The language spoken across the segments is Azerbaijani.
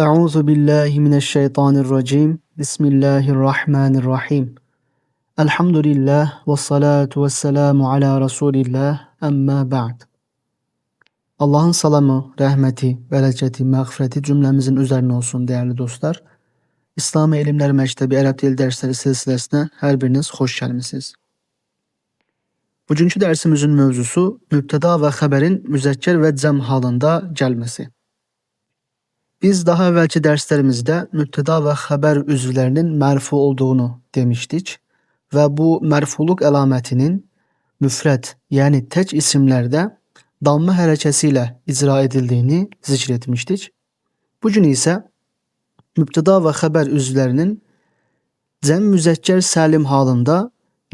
Euzu billahi mineşşeytanirracim. Bismillahirrahmanirrahim. Elhamdülillah ve salatu ve selamu ala Resulillah. Amma ba'd. Allah'ın salamı, rəhməti, bərəkəti, məğfirəti cümləmizin üzərinə olsun değerli dostlar. İslami Elmlər Məktəbi Ərəb Dili Dərsləri silsiləsinə hər biriniz xoş gəlmisiniz. Bugünkü dərsimizin mövzusu mübtəda və xəbərin müzəkkər və cəm halında gəlməsi. Biz daha əvvəlki dərslərimizdə mübtəda və xəbər üzvlərinin mərfu olduğunu demişdik və bu mərfuluq əlamətinin müfrəd, yəni tək isimlərdə dammə hərəkəsi ilə icra edildiyini zikr etmişdik. Bugün isə mübtəda və xəbər üzvlərinin cəm müzəkkər səlim halında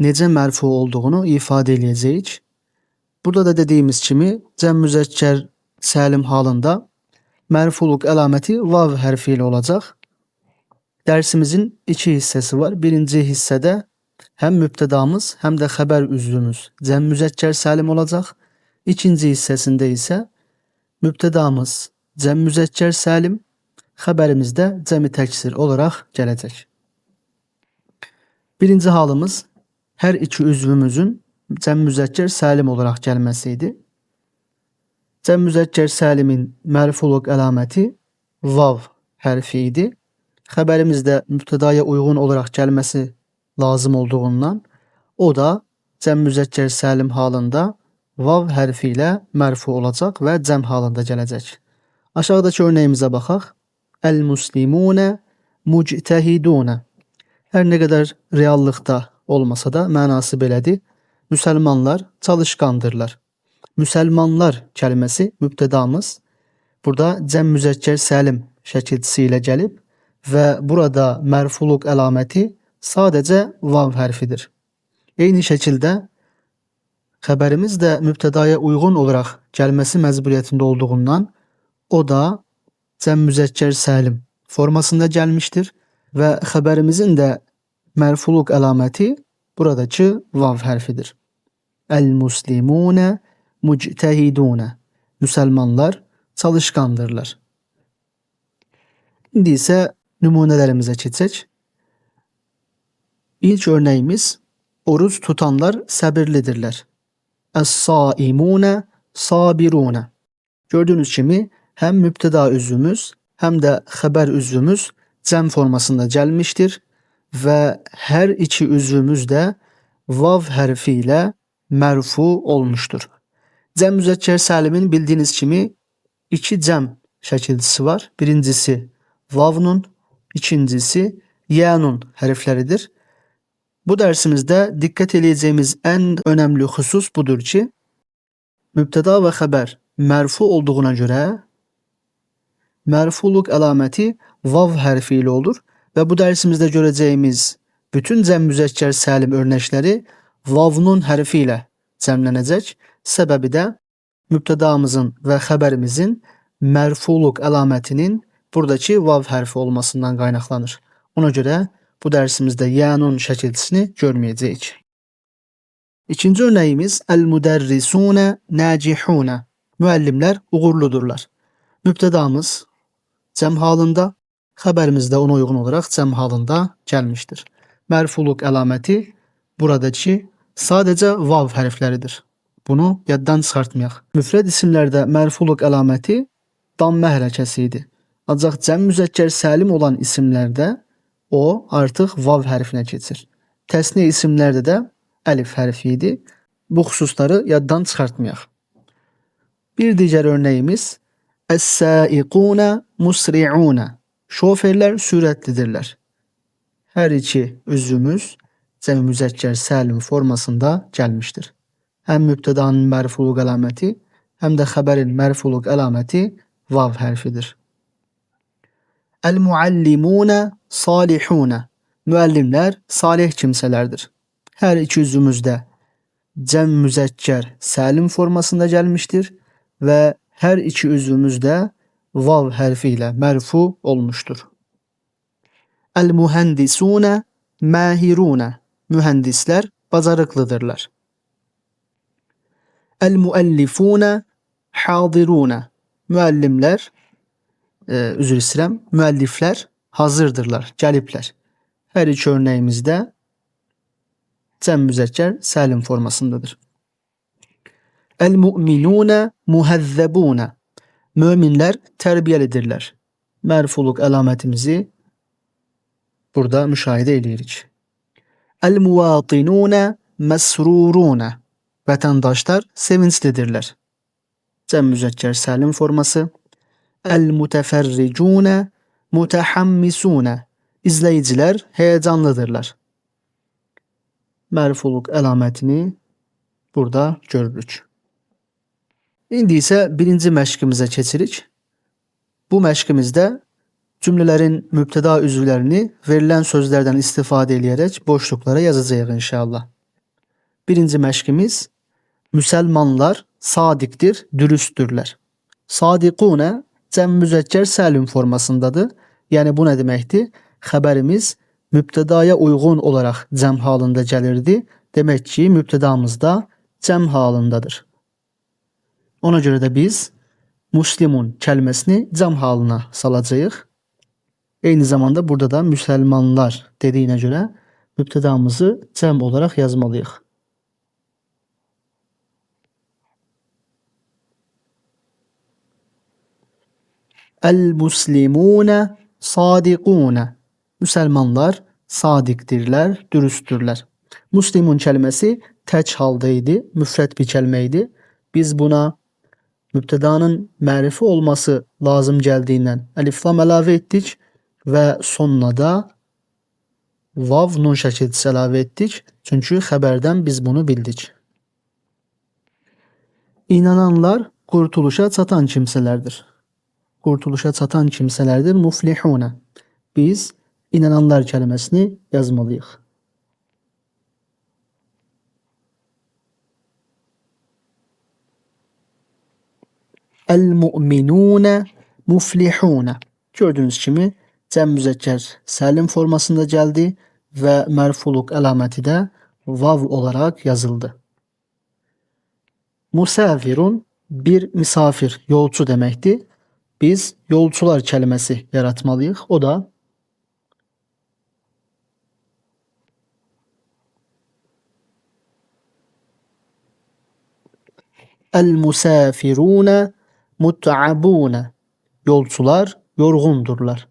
necə mərfu olduğunu ifadə eləyəcəyik. Burada da dediyimiz kimi cəm müzəkkər səlim halında mərfuluq əlaməti vav hərfi ilə olacaq. Dərsimizin iki hissəsi var. Birinci hissədə həm mübtədamız, həm də xəbər üzvümüz cəm müzəkkər səlim olacaq. İkinci hissəsində isə mübtədamız cəm müzəkkər səlim, xəbərimiz də cəmi təksir olaraq gələcək. Birinci halımız hər iki üzvümüzün cəm müzəkkər səlim olaraq gəlməsi idi. Cəm müzəkkər səlimin mərfuluq əlaməti vav hərfi idi. Xəbərimiz də mübtədaya uyğun olaraq gəlməsi lazım olduğundan o da cəm müzəkkər səlim halında vav hərfi ilə mərfu olacaq və cəm halında gələcək. Aşağıdakı örnəyimizə baxaq. El-muslimune muctehidune. Hər nə qədər reallıqda olmasa da mənası belədir. Müsəlmanlar çalışqandırlar. Müsəlmanlar kəlməsi mübtədamız burada cəm müzəkkər səlim şəkilçisi ilə gəlib və burada mərfuluq əlaməti sadəcə vav hərfidir. Eyni şəkildə xəbərimiz də mübtədaya uyğun olaraq gəlməsi məcburiyyətində olduğundan o da cəm müzəkkər səlim formasında gəlmişdir və xəbərimizin də mərfuluq əlaməti buradakı vav hərfidir. El-muslimune muctehidune. Müsəlmanlar çalışqandırlar. İndi isə nümunələrimizə keçək. İlk örnəyimiz oruc tutanlar səbirlidirlər. Es-saimune sabirune. Gördüyünüz kimi həm mübtəda üzvümüz, həm də xəbər üzvümüz cəm formasında gəlmişdir və hər iki üzvümüz də vav hərfi ilə mərfu olmuşdur. Cəm müzəkkər səlimin bildiyiniz kimi iki cəm şəkilçisi var. Birincisi vavnun, ikincisi yənun hərfləridir. Bu dərsimizdə diqqət eləyəcəyimiz ən önəmli xüsus budur ki, mübtəda və xəbər mərfu olduğuna görə mərfuluq əlaməti vav hərfi ilə olur və bu dərsimizdə görəcəyimiz bütün cəm müzəkkər səlim örnəkləri vavnun hərfi ilə cəmlənəcək. Səbəbi də mübtədamızın və xəbərimizin mərfuluq əlamətinin buradakı vav hərfi olmasından qaynaqlanır. Ona görə bu dərsimizdə yənun şəkilçisini görməyəcəyik. İkinci örnəyimiz el-müdərrisune nacihune. Müəllimlər uğurludurlar. Mübtədamız cəm halında, xəbərimiz də ona uyğun olaraq cəm halında gəlmişdir. Mərfuluq əlaməti buradakı sadəcə vav hərfləridir. Bunu yaddan çıxartmayaq. Müfrəd isimlərdə mərfuluq əlaməti dammə hərəkəsi idi. Ancaq cəm müzəkkər səlim olan isimlərdə o artıq vav hərfinə keçir. Təsniyə isimlərdə də əlif hərfi idi. Bu xüsusları yaddan çıxartmayaq. Bir digər örnəyimiz Es-saiqune musri'une. Şoferlər sürətlidirlər. Hər iki üzvümüz cəm müzəkkər səlim formasında gəlmişdir. Həm mübtədanın mərfuluq əlaməti, həm də xəbərin mərfuluq əlaməti vav hərfidir. El-muallimune salihune. Müəllimlər salih kimsələrdir. Hər iki üzvümüz də cəm müzəkkər səlim formasında gəlmişdir və hər iki üzvümüz də vav hərfi ilə mərfu olmuşdur. El-mühendisune mahirune. Mühəndislər bacarıqlıdırlar. El-müellifune hadirune. Müəllimlər Üzr istəyirəm. Müəlliflər hazırdırlar, gəliblər. Hər iki örnəyimizdə cəm müzəkkər səlim formasındadır. El-mu'minune muhezzebune. Möminlər tərbiyəlidirlər. Mərfuluq əlamətimizi burada müşahidə edirik. El-muvatinune mesrurune. Vətəndaşlar sevinclidirlər. Cəm müzəkkər səlim forması. El-mütəfərricune mütəhammisune. İzləyicilər həyəcanlıdırlar. Mərfuluq əlamətini burada görürük. İndi isə birinci məşqimizə keçirik. Bu məşqimizdə cümlələrin mübtəda üzvlərini verilən sözlərdən istifadə eləyərək boşluqlara yazacağıq inşallah. Birinci məşqimiz müsəlmanlar sadiqdir, dürüstdürlər. Sadiqune cəm müzəkkər səlim formasındadır. Yəni bu nə deməkdir? Xəbərimiz mübtədaya uyğun olaraq cəm halında gəlirdi. Demək ki, mübtədamız da cəm halındadır. Ona görə də biz muslimun kəlməsini cəm halına salacağıq. Eyni zamanda burada da müsəlmanlar dediyinə görə mübtədamızı cəm olaraq yazmalıyıq. El-muslimune sadiqune. Müsəlmanlar sadiqdirlər, dürüstdürlər. Muslimun kəlməsi tək halda idi, müfrəd bir kəlmə idi. Biz buna mübtədanın mərifi olması lazım gəldiyindən əlif-lam əlavə etdik və sonuna da vav nun şəkilçisi əlavə etdik. Çünki xəbərdən biz bunu bildik. İnananlar qurtuluşa çatan kimsələrdir. Qurtuluşa çatan kimsələrdir. Muflihune. Biz inananlar kəlməsini yazmalıyıq. El-mu'minune muflihune. Gördüyünüz kimi cəm müzəkkər səlim formasında gəldi və mərfuluq əlaməti də vav olaraq yazıldı. Musafirun bir misafir, yolçu deməkdir. Biz yolçular kəlməsi yaratmalıyıq. O da El-musafirune mut'abune. Yolçular yorğundurlar.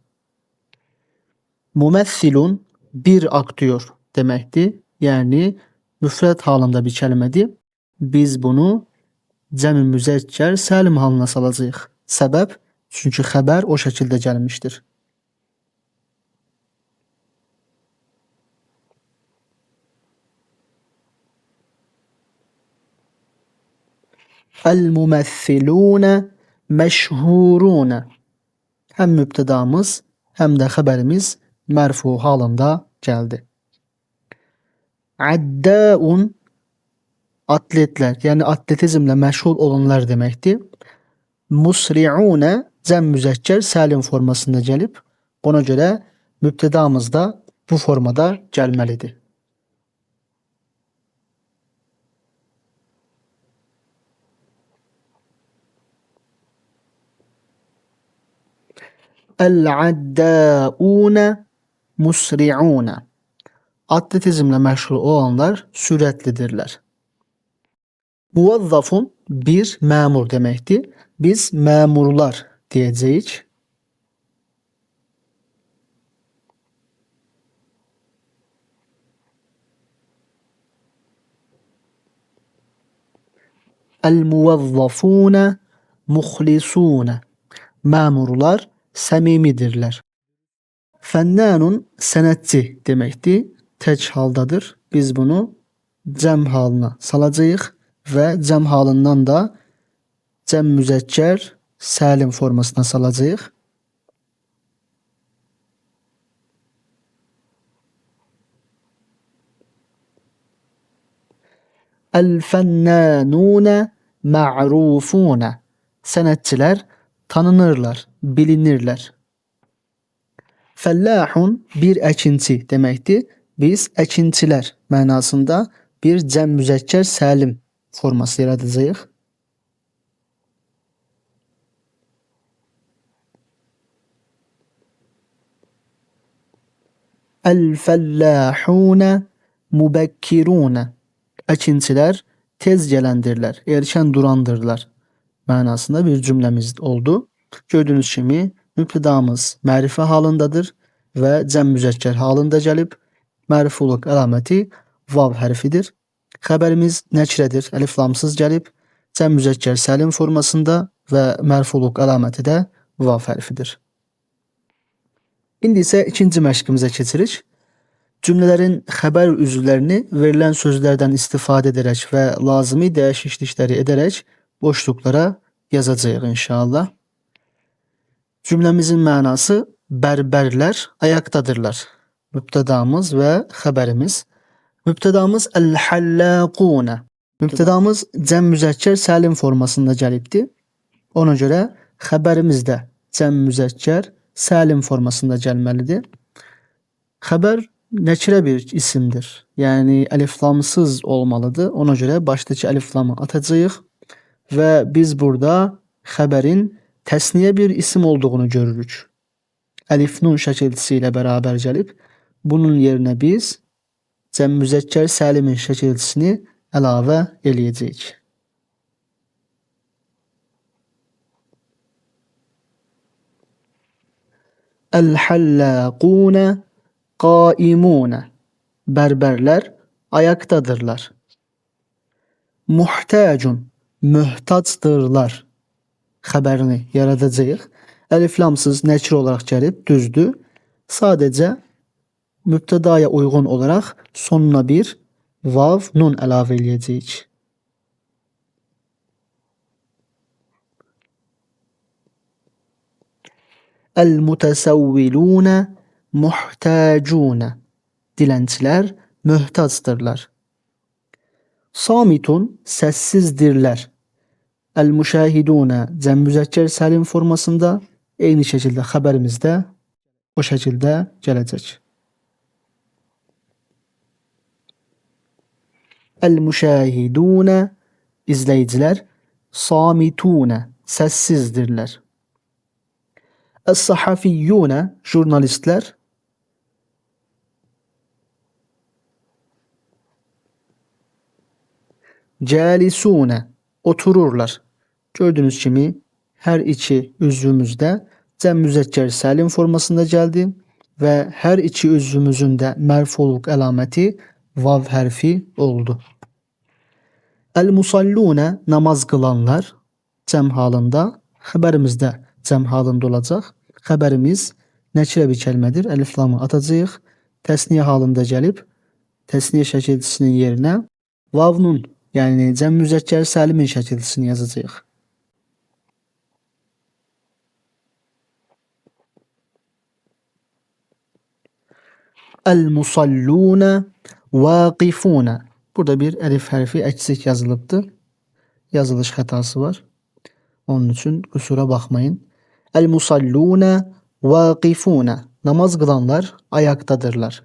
Mumessilun bir aktör deməkdir. Yəni müfrəd halında bir kəlmədir. Biz bunu cəm-i müzəkkər səlim halına salacağıq. Səbəb? Çünki xəbər o şəkildə gəlmişdir. El-mumessilune məşhurune. Həm mübtədamız, həm də xəbərimiz mərfu halında gəldi. Əddəun atletlər, yəni atletizmlə məşğul olanlar deməkdir. Musri'une cəm müzəkkər səlim formasında gəlib. Ona görə mübtədamız da bu formada gəlməlidir. El-addâune musri'une. Atletizmlə məşğul olanlar sürətlidirlər. Muvazzafun bir məmur deməkdir. Biz məmurlar deyəcəyik. El-muvazzafune muhlisune. Məmurlar səmimidirlər. Fənnanun sənətçi deməkdir. Tək haldadır. Biz bunu cəm halına salacağıq və cəm halından da cəm müzəkkər səlim formasına salacağıq. El-fənnanune ma'rufune. Sənətçilər tanınırlar, bilinirlər. Fəllahun bir əkinçi deməkdir. Biz əkinçilər mənasında bir cəm müzəkkər səlim forması yaradacağıq. El-fellahune mubekkirune. Əkinçilər tez gələndirlər, erkən durandırlar mənasında bir cümləmiz oldu. Gördüyünüz kimi mübtədamız mərifə halındadır və cəm müzəkkər halında gəlib. Mərifuluq əlaməti vav hərfidir. Xəbərimiz nəkirədir, əlif-lamsız gəlib. Cəm müzəkkər səlim formasında və mərfuluq əlaməti də vav hərfidir. İndi isə ikinci məşqimizə keçirik. Cümlələrin xəbər üzvlərini verilən sözlərdən istifadə edərək və lazımi dəyişiklikləri edərək boşluqlara yazacağıq inşallah. Cümləmizin mənası bərbərlər ayaqdadırlar. Mübtədamız və xəbərimiz. Mübtədamız el-hallaqune. Mübtədamız cəm müzəkkər səlim formasında gəlibdi. Ona görə xəbərimiz də cəm müzəkkər səlim formasında gəlməlidir. Xəbər nəkirə bir isimdir. Yəni əliflamsız olmalıdır. Ona görə başdakı əliflamı atacağıq və biz burada xəbərin təsniyə bir isim olduğunu görürük. Əlif nun şəkilçisi ilə bərabər gəlib. Bunun yerinə biz cəm müzəkkər səlimin şəkilçisini əlavə eləyəcəyik. El-hallaqune qaimune. Bərbərlər ayaqdadırlar. Muhtacun möhtacdırlar xəbərini yaradacağıq. Əlif-lamsız nəkir olaraq gəlib, düzdür. Sadəcə mübtədaya uyğun olaraq sonuna bir vav nun əlavə eləyəcəyik. El-mutesevvilune muhtacune. Dilənçilər möhtacdırlar. Samitun səssizdirlər. El-müşahidune cəm müzəkkər səlim formasında eyni şəkildə xəbərimiz də o şəkildə gələcək. El-müşahidune izləyicilər, samitune səssizdirlər. Es-sahafiyyune jurnalistlər, cəlisune otururlar. Gördüyünüz kimi hər iki üzvümüzdə cəm müzəkkər səlim formasında gəldi və hər iki üzvümüzün də mərfuluq əlaməti vav hərfi oldu. El-musallune namaz qılanlar cəm halında, xəbərimiz də cəm halında olacaq. Xəbərimiz nəkirə bir kəlmədir. Əlif-lamı atacağıq. Təsniyə halında gəlib təsniyə şəkilçisinin yerinə vav nun, yəni cəm müzəkkər səlimin şəkilçisini yazacağıq. El-musallune vaqifune. Burada bir əlif hərfi əksik yazılıbdır. Yazılış xətası var. Onun üçün qüsura baxmayın. El-musallune vaqifune. Namaz qılanlar ayaqdadırlar.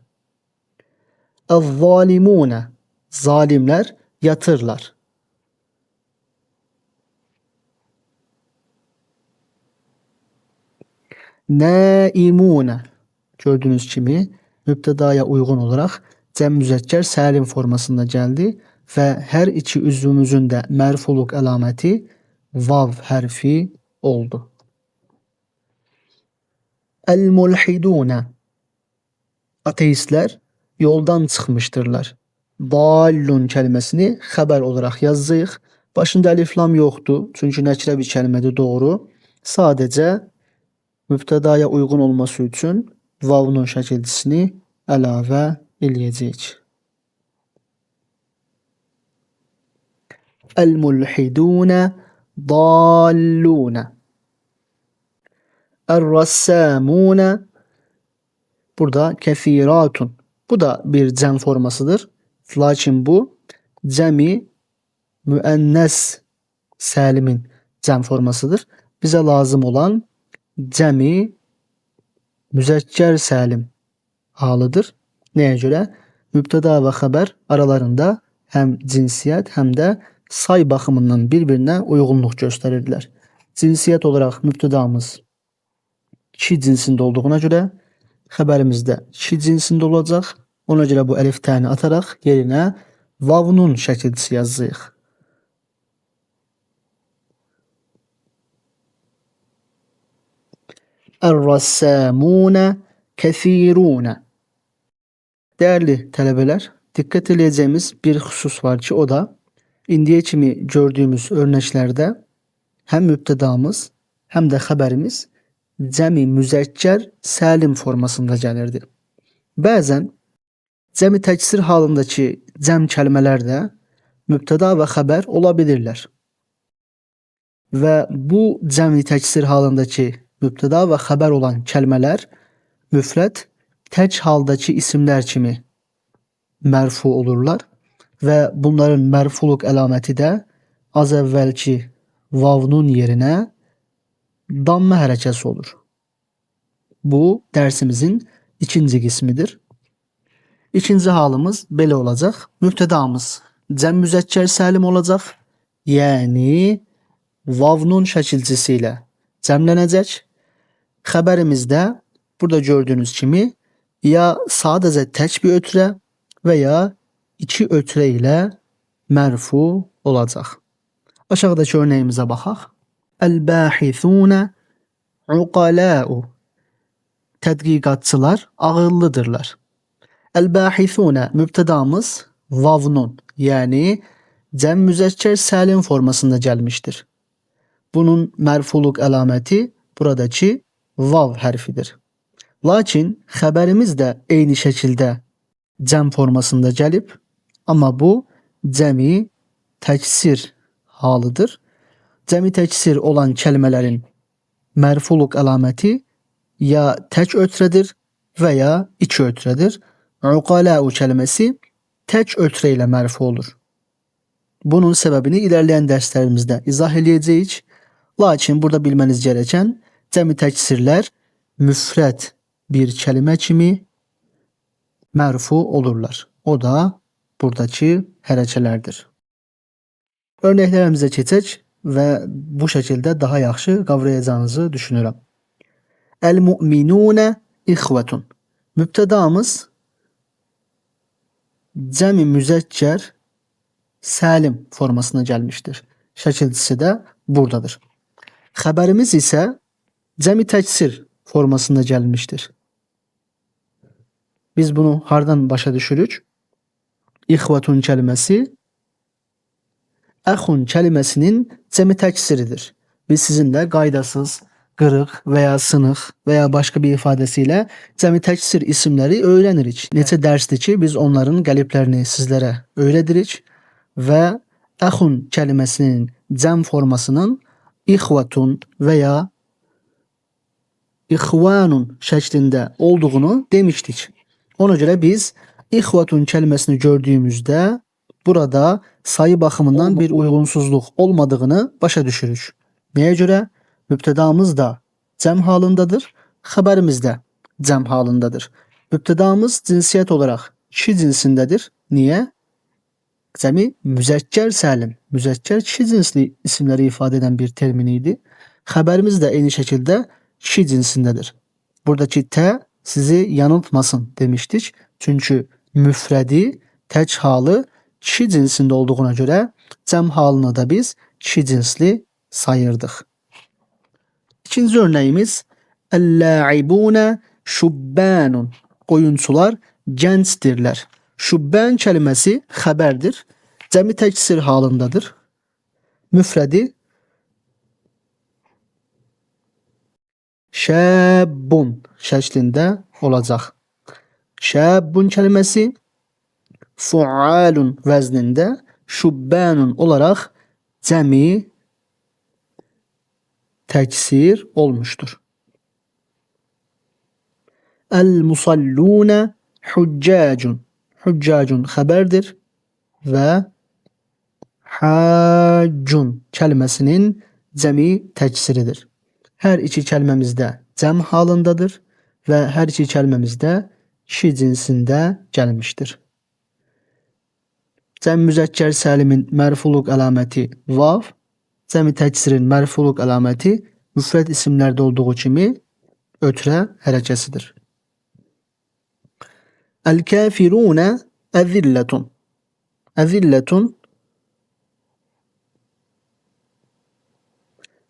El-zalimune. Zalimlər yatırlar. Naimune. Gördüyünüz kimi mübtədaya uyğun olaraq cəm müzəkkər səlim formasında gəldi və hər iki üzvümüzün də mərfuluq əlaməti vav hərfi oldu. El-mulhidune. Ateistlər yoldan çıxmışdırlar. Dallun kəlməsini xəbər olaraq yazacağıq. Başında əlif-lam yoxdur. Çünki nəkirə bir kəlmədir, doğru. Sadəcə mübtədaya uyğun olması üçün vav-nun şəkilçisini əlavə eləyəcəyik. El-mulhidune dallune. Er-rassamune burada kesiratun. Bu da bir cəm formasıdır. Lakin bu cəmi müənnəs səlimin cəm formasıdır. Bizə lazım olan cəmi müzəkkər səlim halıdır. Nəyə görə? Mübtəda və xəbər aralarında həm cinsiyyət, həm də say baxımından bir-birinə uyğunluq göstərirdilər. Cinsiyyət olaraq mübtədamız kişi cinsində olduğuna görə, Xəbərimiz də kişi cinsində olacaq. Ona görə bu əlif təni ataraq yerinə vav-nun şəkilçisi yazacağıq. Er-rassamune kesirune. Değerli tələbələr, diqqət eləyəcəyimiz bir xüsus var ki, o da indiyə kimi gördüyümüz örnəklərdə həm mübtədamız, həm də xəbərimiz cəmi müzəkkər səlim formasında gəlirdi. Bəzən cəmi təksir halındakı cəm kəlmələr də mübtəda və xəbər ola bilirlər. Və bu cəmi təksir halındakı mübtəda və xəbər olan kəlmələr müfrəd tək haldakı isimlər kimi mərfu olurlar və bunların mərfuluq əlaməti də az əvvəlki vav-nun yerinə dammə hərəkəsi olur. Bu dərsimizin ikinci qismidir. İkinci halımız belə olacaq. Mübtədamız cəm müzəkkər səlim olacaq. Yəni vav-nun şəkilçisi ilə cəmlənəcək. Xəbərimiz də burada gördüyünüz kimi ya sadəcə tək bir ötrə və ya iki ötrə ilə mərfu olacaq. Aşağıdakı örnəyimizə baxaq. El-bâhisûne uqalâ'u. Tədqiqatçılar ağıllıdırlar. El-bâhisûne mübtədamız vav-nun, yəni cəm müzəkkər səlim formasında gəlmişdir. Bunun mərfuluq əlaməti buradakı vav hərfidir. Lakin xəbərimiz də eyni şəkildə cəm formasında gəlib, amma bu cəmi təksir halıdır. Cəmi təksir olan kəlmələrin mərfuluq əlaməti ya tək ötrədir və ya iki ötrədir. Uqalâ'u kəlməsi tək ötrə ilə mərfu olur. Bunun səbəbini ilerleyen dərslərimizdə izah eləyəcəyik. Lakin burada bilməniz gereken cəmi təksirlər müfrəd bir kəlmə kimi mərfu olurlar. O da buradakı hərəkələrdir. Örnəklərimizə keçək və bu şəkildə daha yaxşı qavrayacağınızı düşünürəm. El-mu'minune ihvetun. Mübtədamız cəmi müzəkkər səlim formasına gəlmişdir. Şəkilçisi də buradadır. Xəbərimiz isə cəmi təksir formasında gəlmişdir. Biz bunu hardan başa düşürük? İxvetun kəlməsi əxun kəlməsinin cəmi təksiridir. Biz sizinlə qaydasız, qırıq və ya sınıq və ya başqa bir ifadəsi ilə cəmi təksir isimləri öyrənirik. Neçə dərsdir ki, biz onların qəliblərini sizlərə öyrədirik və əxun kəlməsinin cəm formasının ixvetun və ya ixvanun şəklində olduğunu demişdik. Ona görə biz ixvetun kəlməsini gördüyümüzdə burada sayı baxımından bir uyğunsuzluq olmadığını başa düşürük. Nəyə görə? Mübtədamız da cəm halındadır, xəbərimiz də cəm halındadır. Mübtədamız cinsiyyət olaraq kişi cinsindədir. Niyə? Cəmi müzəkkər səlim, müzəkkər kişi cinsli isimləri ifadə edən bir termin idi. Xəbərimiz də eyni şəkildə kişi cinsindədir. Buradakı tə sizi yanıltmasın demişdik. Çünki müfrədi, tək halı kişi cinsində olduğuna görə cəm halını da biz kişi cinsli sayırdıq. İkinci örnəyimiz El-la'ibune şubbanun. Oyunçular gəncdirlər. Şubban kəlməsi xəbərdir. Cəmi təksir halındadır. Müfrədi şəbbun şəklində olacaq. Şəbbun kəlməsi fualun vəznində şubbanun olaraq cəmi təksir olmuşdur. El-musallune huccacun. Huccacun xəbərdir və haccun kəlməsinin cəmi təksiridir. Hər iki kəlməmiz də cəm halındadır və hər iki kəlməmiz də kişi cinsində gəlmişdir. Cəm müzəkkər səlimin mərfuluq əlaməti vav, cəmi təksirin mərfuluq əlaməti müfrəd isimlərdə olduğu kimi ötrə hərəkəsidir. El-kafirune ezilletun. Ezilletun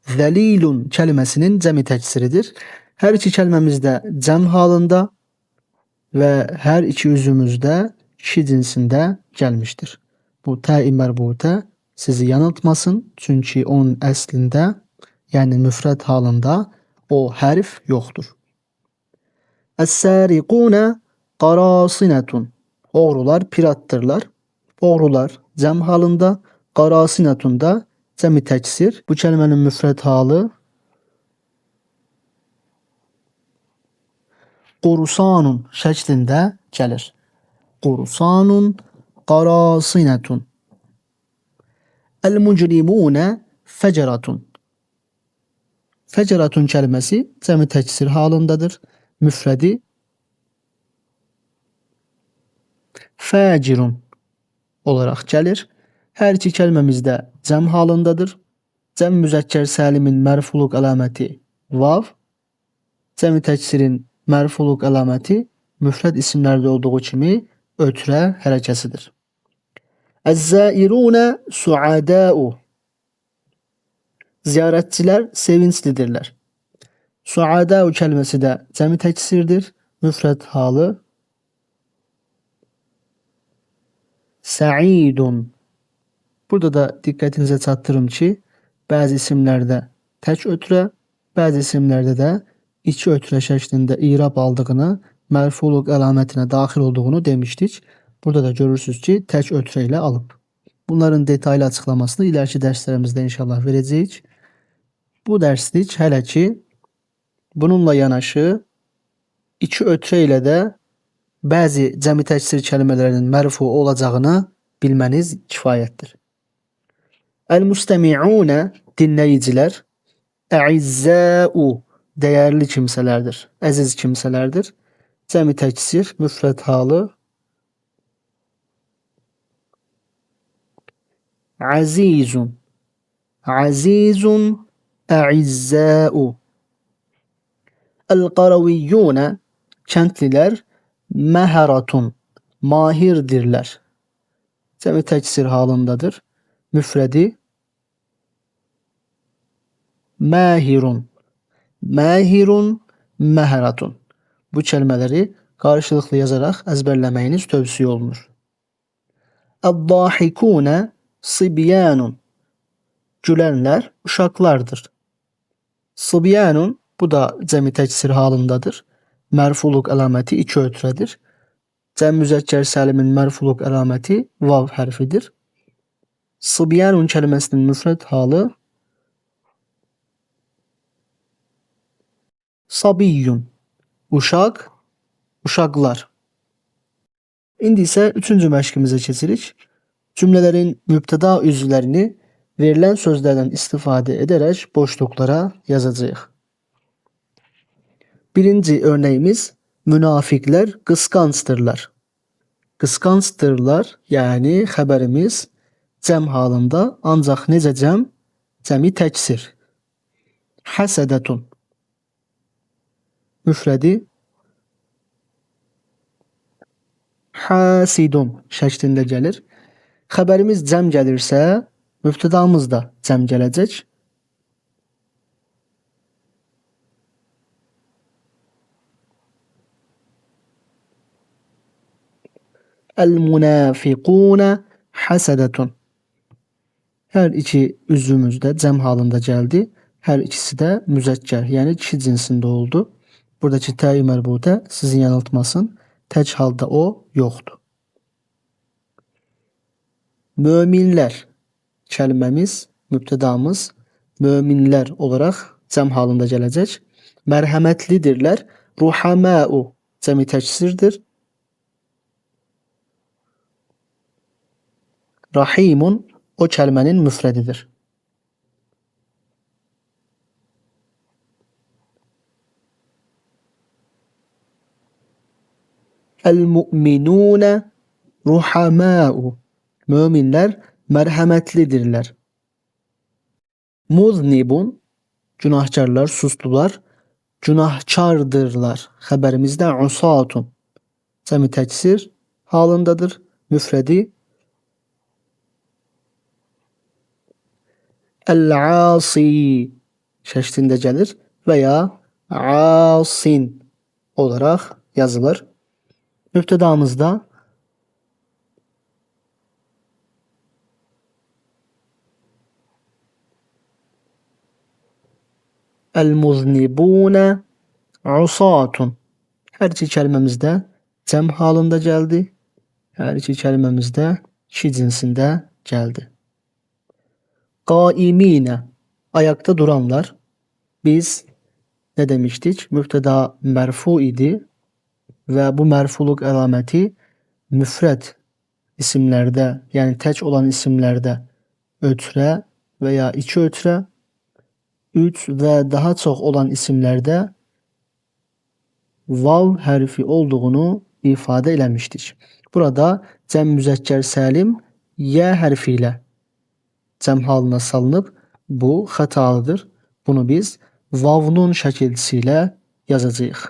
zelilun kelimesinin cemi teksiridir. Her iki kelimemiz de cem halında ve her iki üzümüzde kişi cinsinde gelmiştir. Bu te-i merbute sizi yanıltmasın. Çünkü onun əslində, yəni müfrəd halında o hərf yoxdur. Es-sariqune qarasinetun. Oğrular piratdırlar. Oğrular cəm halında, qarasinetun da cəmi təksir. Bu kelimenin müfrəd halı qurusanun şəklində gəlir. Qurusanun, qarasinetun. El-mucrimune feceratun. Feceratun kelimesi cəmi təksir halındadır. Müfrədi facirun olarak gəlir. Hər iki kəlməmiz də cəm halındadır. Cəm müzəkkər səlimin mərfuluq əlaməti vav, cəmi təksirin mərfuluq əlaməti müfrəd isimlərdə olduğu kimi ötrə hərəkəsidir. Əz-zairune suadau. Ziyarətçilər sevinclidirlər. Suadau kəlməsi də cəmi təksirdir. Müfrəd halı sa'idun. Burada da dikkatinize çatdırım ki, bəzi isimlərdə tək ötrə, bəzi isimlərdə də iki ötrə şəklində irab aldığını, mərfuluq əlamətinə daxil olduğunu demişdik. Burada da görürsünüz ki, tək ötrə ilə alıb. Bunların detaylı açıqlamasını ileriki dərslərimizdə inşallah verəcəyik. Bu dərslik hələ ki bununla yanaşı iki ötrə ilə də bəzi cəmi təksir kəlmələrinin mərfu olacağını bilməniz kifayətdir. El-mustemi'une dinləyicilər, əizzəu dəyərli kimsələrdir, əziz kimsələrdir. Cəmi təksir, müfrəd halı azizun, azizun, əizzəu. El-qaraviyyune kəndlilər, məharatun mahirdirlər. Cəmi təksir halındadır. Müfrədi mahirun, mahirun, məharatun. Bu kəlmələri qarşılıqlı yazaraq əzbərləməyiniz tövsiyə olunur. Əd-dahikune sibyanun. Gülənlər uşaqlardır. Sibyanun bu da cəmi təksir halındadır. Mərfuluq əlaməti iki ötrədir. Cəm müzəkkər səlimin mərfuluq əlaməti vav hərfidir. Sibyanun kəlməsinin müfrəd halı sabiyyun. Uşaq, uşaqlar. İndi isə üçüncü məşqimizə keçirik. Cümlələrin mübtəda üzvlərini verilən sözlərdən istifadə edərək boşluqlara yazacağıq. Birinci örnəyimiz münafiqlər qısqancdırlar. Qısqancdırlar, yəni xəbərimiz cəm halında, ancaq necə cəm? Cəmi təksir. Həsədətun. Müfrədi hasidun şəklində gəlir. Xəbərimiz cəm gəlirsə, mübtədamız da cəm gələcək. El-münafiqune hasedetun. Hər iki üzvümüz də cəm halında gəldi. Hər ikisi də müzəkkər, yəni kişi cinsində oldu. Buradakı tə-i mərbutə sizi yanıltmasın. Tək halda o yoxdur. Möminlər kəlməmiz, mübtədamız möminlər olaraq cəm halında gələcək. Mərhəmətlidirlər. Ruhamau cəmi təksirdir. Rahimun o kəlmənin müfrədidir. El-mu'minune ruhamau. Möminlər mərhəmətlidirlər. Muznibun günahkarlar, susdular, günahkardırlar. Xəbərimizdə usatun. Cəmi təksir halındadır. Müfredi el-asi şəklində gəlir və ya asin olaraq yazılır. Mübtədamızda el-muznibune usatun. Hər iki kəlməmiz də cəm halında gəldi. Hər iki kəlməmiz də iki cinsində gəldi. Qaimine, ayakta duranlar. Biz ne demiştik? Mübteda mərfu idi və bu mərfuluk əlaməti müfrəd isimlərdə, yəni tək olan isimlərdə ötrə və ya iki ötrə, üç və daha çox olan isimlərdə vav hərfi olduğunu ifadə eləmişdik. Burada cəm müzəkkər səlim yə hərfi ilə cəm halına salınıb. Bu xətalıdır. Bunu biz vavnun şəkilçisi ilə yazacağıq.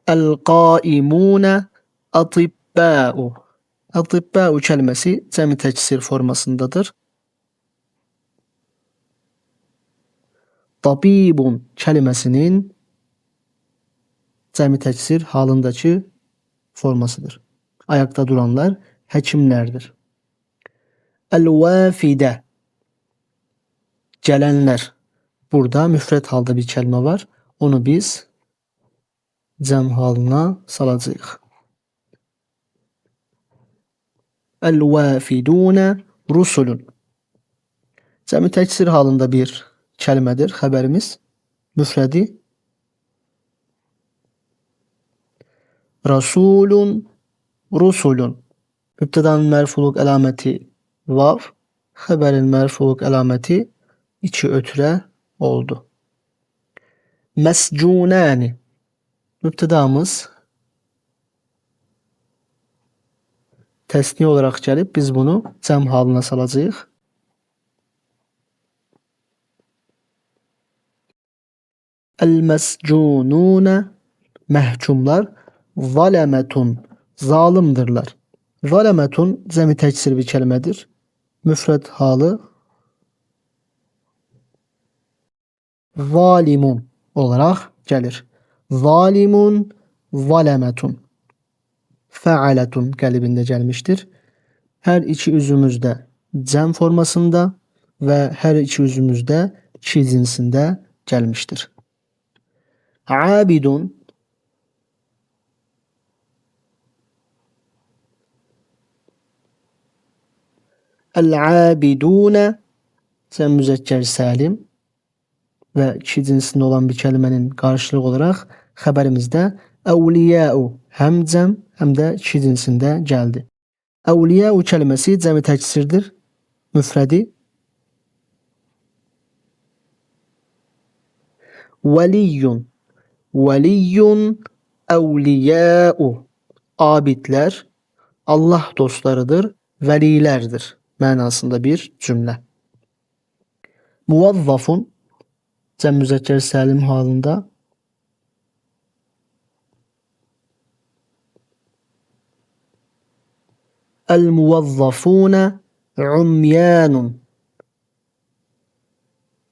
El-qaimune atibba'u. Atibba'u kəlməsi cəmi təksir formasındadır. Tabibun kəlməsinin cəmi təksir halındakı formasıdır. Ayakta duranlar həkimlərdir. El-vafidə, gələnlər. Burada müfrəd halda bir kəlmə var. Onu biz cəm halına salacağıq. El-vafidune rusulun. Cəmi təksir halında bir kəlmədir xəbərimiz. Müfrədi rasulun, rusulun. Mübtədanın mərfuluq əlaməti vav, xəbərin mərfuluq əlaməti iki ötrə oldu. Məscunani. Mübtədamız təsniyə olaraq gəlib, biz bunu cəm halına salacağıq. El-məscunune, məhkumlar, zalemetun, zalimdirlər. Zalemetun cəmi təksir bir kəlmədir. Müfrəd halı zalimun olaraq gəlir. Zalimun, zalemetun. Fealetun qəlibində gəlmişdir. Hər iki üzümüzdə cəm formasında və hər iki üzümüzdə iki cinsində gəlmişdir. Abidun El-abidune cəm müzəkkər səlim və iki cinsində olan bir kəlmənin qarşılığı olaraq xəbərimizdə əvliyəu həm cəm həm də iki cinsində gəldi. Əvliyəu kəlməsi cəmi təksirdir. Müfrədi veliyyun, veliyyun əvliyəu, abidlər Allah dostlarıdır, vəlilərdir mənasında bir cümlə. Muvazzafun cəm müzəkkər səlim halında el-muvazzafune umyanun,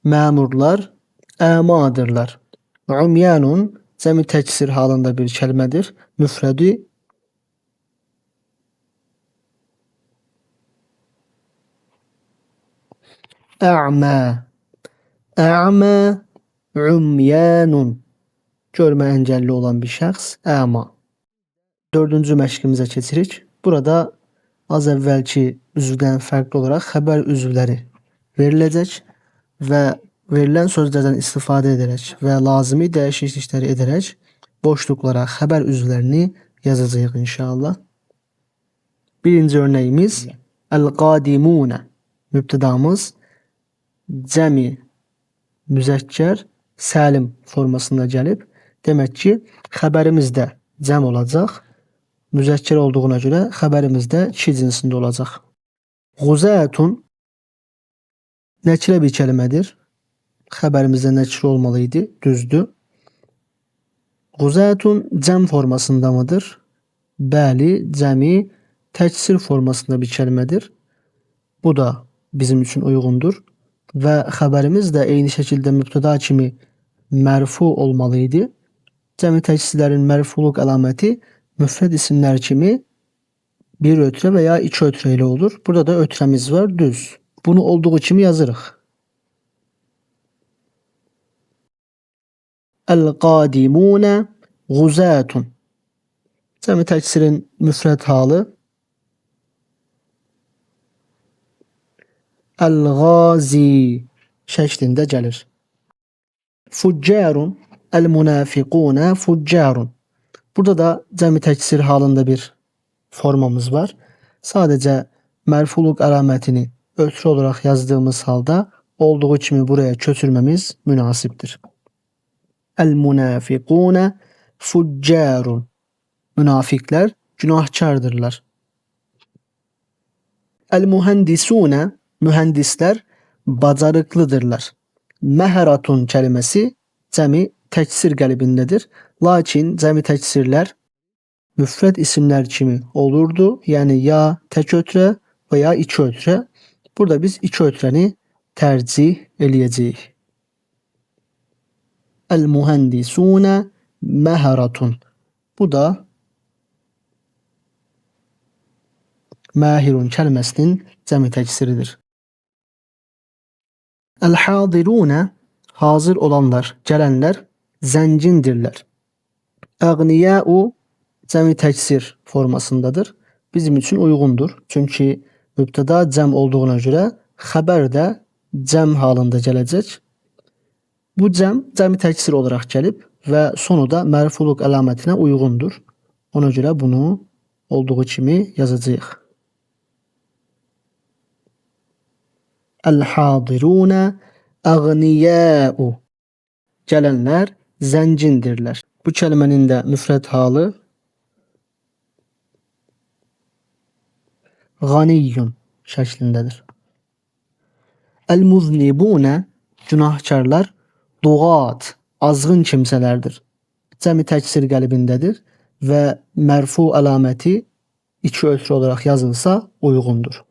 məmurlar əmadırlar. Umyanun cəmi təksir halında bir kəlmədir. Müfrədi ə'mə, ə'mə umyanun, görmə əngəlli olan bir şəxs əma. Dördüncü məşqimizə keçirik. Burada az əvvəlki üzvdən fərqli olaraq xəbər üzvləri veriləcək və verilən sözlərdən istifadə edərək və lazımi dəyişiklikləri edərək boşluqlara xəbər üzvlərini yazacağıq inşallah. Birinci örnəyimiz el-qadimune. Mübtədamız cəmi müzəkkər səlim formasında gəlib. Demək ki, xəbərimiz də cəm olacaq. Müzəkkər olduğuna görə xəbərimiz də iki cinsində olacaq. Ğuzətun nəkirə bir kəlmədir. Xəbərimizdə nəkirə olmalıydı. Düzdür. Quzatun cəm formasında mıdır? Bəli, cəmi təksir formasında bir kəlmədir. Bu da bizim üçün uyğundur. Və xəbərimiz də eyni şəkildə mübtəda kimi mərfu olmalıydı. Cəmi təksirlərin mərfuluq əlaməti müfrəd isimlər kimi bir ötrə və ya iki ötrə ilə olur. Burada da ötrəmiz var, düz. Bunu olduğu kimi yazırıq. El-qadimune guzatun. Cəmi təksirin müfrəd halı El-gazi şəklində gəlir. Fuccarun el-munafiqune fuccarun. Burada da cəmi təksir halında bir formamız var. Sadəcə mərfuluq əlamətini ötrü olaraq yazdığımız halda olduğu kimi buraya köçürməmiz münasibdir. El-munafiqune fuccarun. Münafiqlər günahkardırlar. El-mühendisune mühəndislər bacarıqlıdırlar. Məharatun kəlməsi cəmi təksir qəlibindədir. Lakin cəmi təksirlər müfrəd isimlər kimi olurdu. Yəni ya tək ötrə və ya iki ötrə. Burada biz iki ötrəni tərcih eləyəcəyik. El-mühendisune məharatun. Bu da mahirun kəlməsinin cəmi təksiridir. El-hadirune hazır olanlar, gələnlər zəngindirlər. Əğniyəu cəmi təksir formasındadır. Bizim üçün uyğundur. Çünki mübtəda cəm olduğuna görə xəbər də cəm halında gələcək. Bu cəm cəmi təksir olaraq gəlib və sonu da mərfuluq əlamətinə uyğundur. Ona görə bunu olduğu kimi yazacağıq. El-hadirune əğniyəu. Gələnlər zəngindirlər. Bu kəlmənin də müfrəd halı ganiyyun şəklindədir. El-muznibune günahkarlar dugat, azğın kimsələrdir. Cəmi təksir qəlibindədir və mərfu əlaməti iki ötrü olaraq yazılsa uyğundur.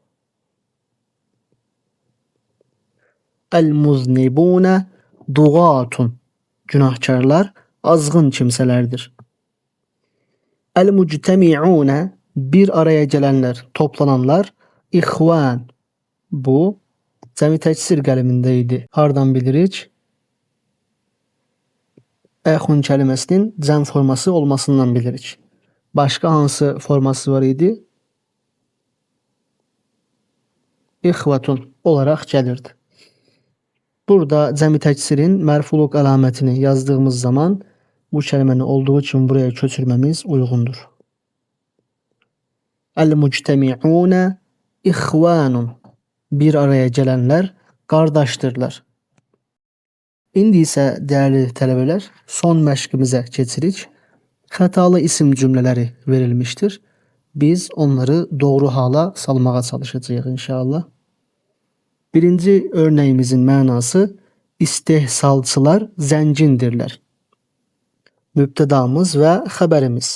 El-muznibune dugatun. Günahkarlar azğın kimsələrdir. El-muctemi'une bir araya gələnlər, toplananlar ihvan. Bu cəmi təksir qəlibində idi. Hardan bilirik? Ehun kəlməsinin cəm forması olmasından bilirik. Başqa hansı forması var idi? İxvatun olaraq gəlirdi. Burada cəmi təksirin mərfuluq əlamətini yazdığımız zaman bu kəlməni olduğu kimi buraya köçürməmiz uyğundur. El-muctemi'une ihvanun. Bir araya gələnlər qardaşdırlar. İndi isə dəyərli tələbələr son məşqimizə keçirik. Xətalı isim cümlələri verilmişdir. Biz onları doğru hala salmağa çalışacağıq inşallah. Birinci örnəyimizin mənası istehsalçılar zəngindirlər. Mübtədamız və xəbərimiz.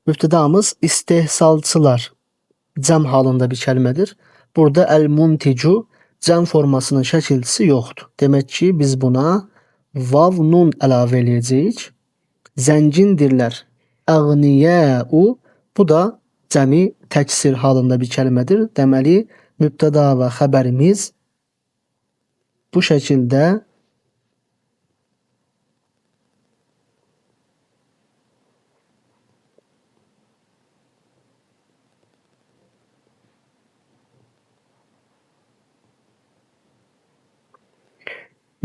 Mübtədamız istehsalçılar cəm halında bir kəlmədir. Burada el-munticu cəm formasının şəkilçisi yoxdur. Demək ki, biz buna vav nun əlavə eləyəcəyik. Zəngindirlər. Əğniyəu bu da cəmi təksir halında bir kəlmədir. Deməli, mübtəda və xəbərimiz bu şəkildə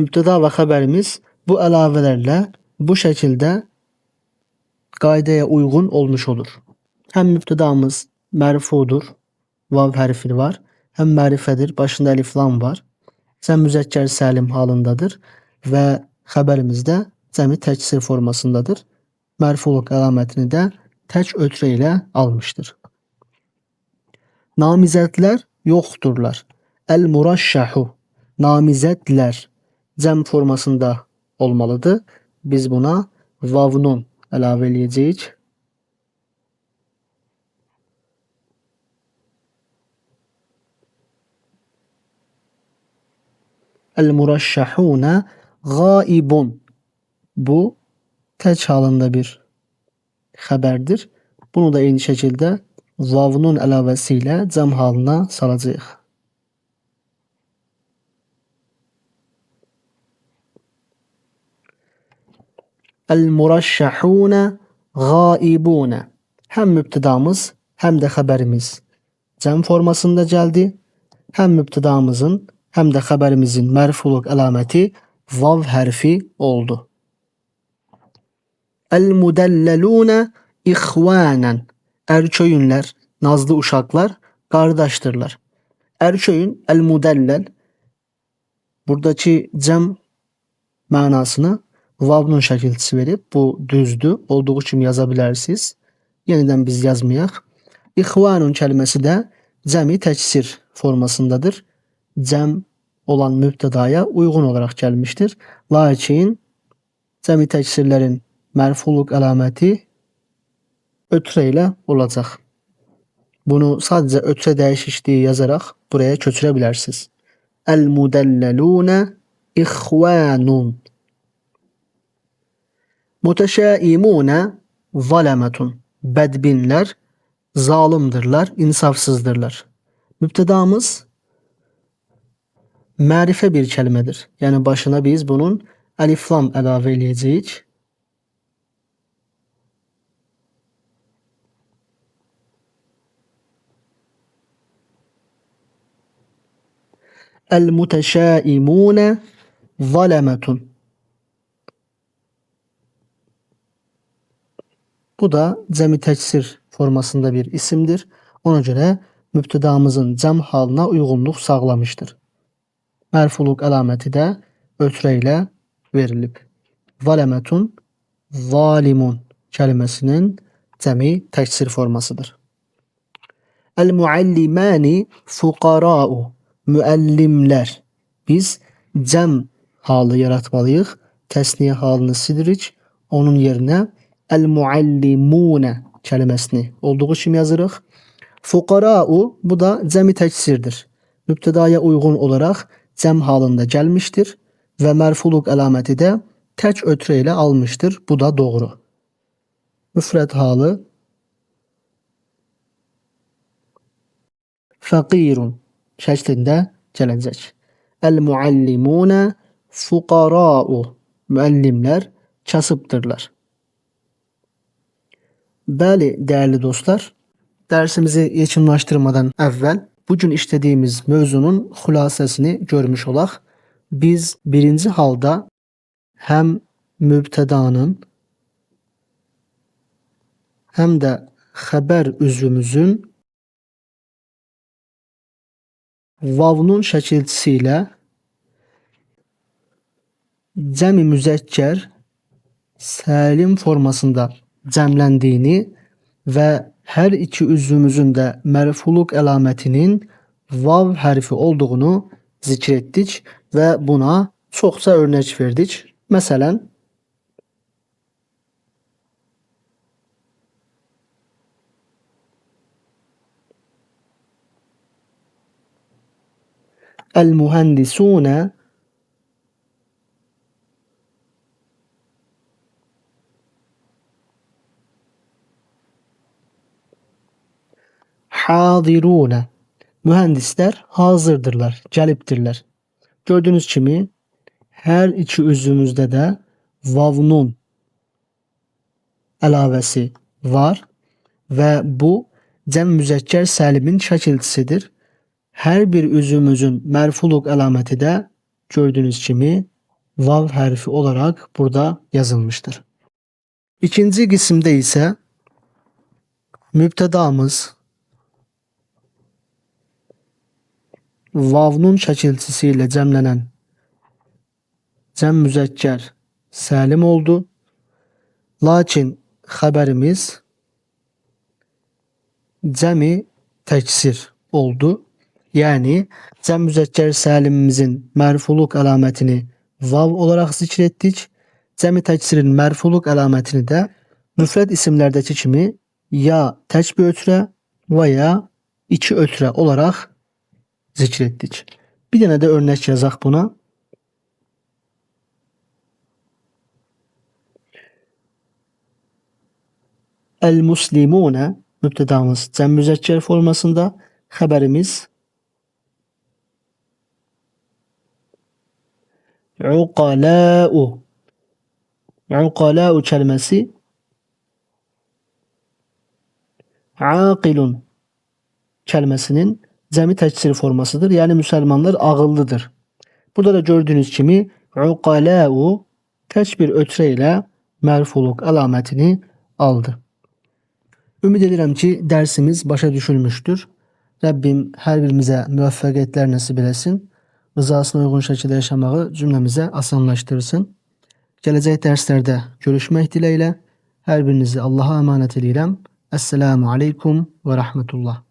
mübtəda və xəbərimiz bu əlavələrlə bu şəkildə qaydaya uyğun olmuş olur. Həm mübtədamız mərfudur, vav hərfi var, həm mərifədir, başında əlif lam var. Cəm müzəkkər səlim halındadır və xəbərimiz də cəmi təksir formasındadır. Mərfuluq əlamətini də tək ötrə ilə almışdır. Namizədlər yoxdurlar. El-muraşşahu namizədlər cəm formasında olmalıdır. Biz buna vav-nun əlavə eləyəcəyik. El-muraşşahune gaibun. Bu tək halında bir xəbərdir. Bunu da eyni şəkildə vav-nun əlavəsi ilə cəm halına salacağıq. El-muraşşahune gaibune. Həm mübtədamız, həm də xəbərimiz cəm formasında gəldi. Həm mübtədamızın, həm də xəbərimizin mərfuluq əlaməti vav hərfi oldu. El-mudellelune ihvanen. Erköyünlər, nazlı uşaqlar qardaşdırlar. Erköyün el-mudellel buradakı cəm mənasını vav-nun şəkilçisi verib. Bu düzdür. Olduğu kimi yaza bilərsiniz. Yenidən biz yazmayaq. İxvanun kəlməsi də cəmi təksir formasındadır. Cəm olan mübtədaya uyğun olaraq gəlmişdir. Lakin cəmi təksirlərin mərfuluq əlaməti ötrə ilə olacaq. Bunu sadəcə ötrə dəyişikliyi yazaraq buraya köçürə bilərsiniz. El-mudellelune ixvanun. Muteşaimune zalemetun. Bədbinlər zalimdirlər, insafsızdırlar. Mübtədamız mərifə bir kəlmədir. Yəni başına biz bunun əlif-lam əlavə eləyəcəyik. El-muteşaimune zalemetun. Bu da cəmi təksir formasında bir isimdir. Ona görə mübtədamızın cəm halına uyğunluq sağlamışdır. Mərfuluq əlaməti də ötrə ilə verilib. Zalemetun, zalimun kəlməsinin cəmi təksir formasıdır. El-muallimani fuqara'u. Müəllimlər. Biz cəm halı yaratmalıyıq. Təsniyə halını silirik. Onun yerinə el-muallimune kəlməsini olduğu kimi yazırıq. Fuqara'u bu da cəmi təksirdir. Mübtədaya uyğun olaraq cəm halında gəlmişdir və mərfuluq əlaməti də tək ötrə ilə almışdır. Bu da doğru. Müfrəd halı fəqirun şəklində gələcək. El-muallimune fuqara'u. Müəllimlər kasıbdırlar. Bəli, dəyərli dostlar, dərsimizi yekunlaşdırmadan əvvəl bugün işlədiyimiz mövzunun xülasəsini görmüş olaq. Biz birinci halda həm mübtədanın, həm də xəbər üzvümüzün vav-nun şəkilçisi ilə cəmi müzəkkər səlim formasında cəmləndiyini və hər iki üzvümüzün də mərfuluq əlamətinin vav hərfi olduğunu zikr etdik və buna çoxca örnək verdik. Məsələn, El-mühendisune hadirune. Mühendislər hazırdırlar, gəlibdirlər. Gördüyünüz kimi hər iki üzvümüzdə də vav-nun əlavəsi var və bu cəm müzəkkər səlimin şəkilçisidir. Hər bir üzvümüzün mərfuluq əlaməti də gördüyünüz kimi vav hərfi olaraq burada yazılmışdır. İkinci qismdə isə mübtədamız vav-nun şəkilçisi ilə cəmlənən cəm müzəkkər səlim oldu. Lakin xəbərimiz cəmi təksir oldu. Yəni cəm müzəkkər səlimimizin mərfuluq əlamətini vav olaraq zikr etdik. Cəmi təksirin mərfuluq əlamətini də müfrəd isimlərdəki kimi ya tək bir ötrə və ya iki ötrə olaraq zikr etdik. Bir dənə də örnək yazaq buna. El muslimune mübtədamız cəm müzəkkər formasında, xəbərimiz uqala'u. Uqala'u kəlməsi aqilun kəlməsinin cəmi təksir formasıdır. Yəni müsəlmanlar ağıllıdır. Burada da gördüyünüz kimi uqala'u tək bir ötrə ilə mərfuluq əlamətini aldı. Ümid edirəm ki, dərsimiz başa düşülmüşdür. Rəbbim hər birimizə müvəffəqiyyətlər nəsib eləsin. Rızasına uyğun şəkildə yaşamağı cümləmizə asanlaşdırsın. Gələcək dərslərdə görüşmək diləyilə. Hər birinizi Allaha əmanət eləyirəm. Esselamu aleykum və rəhmətullah.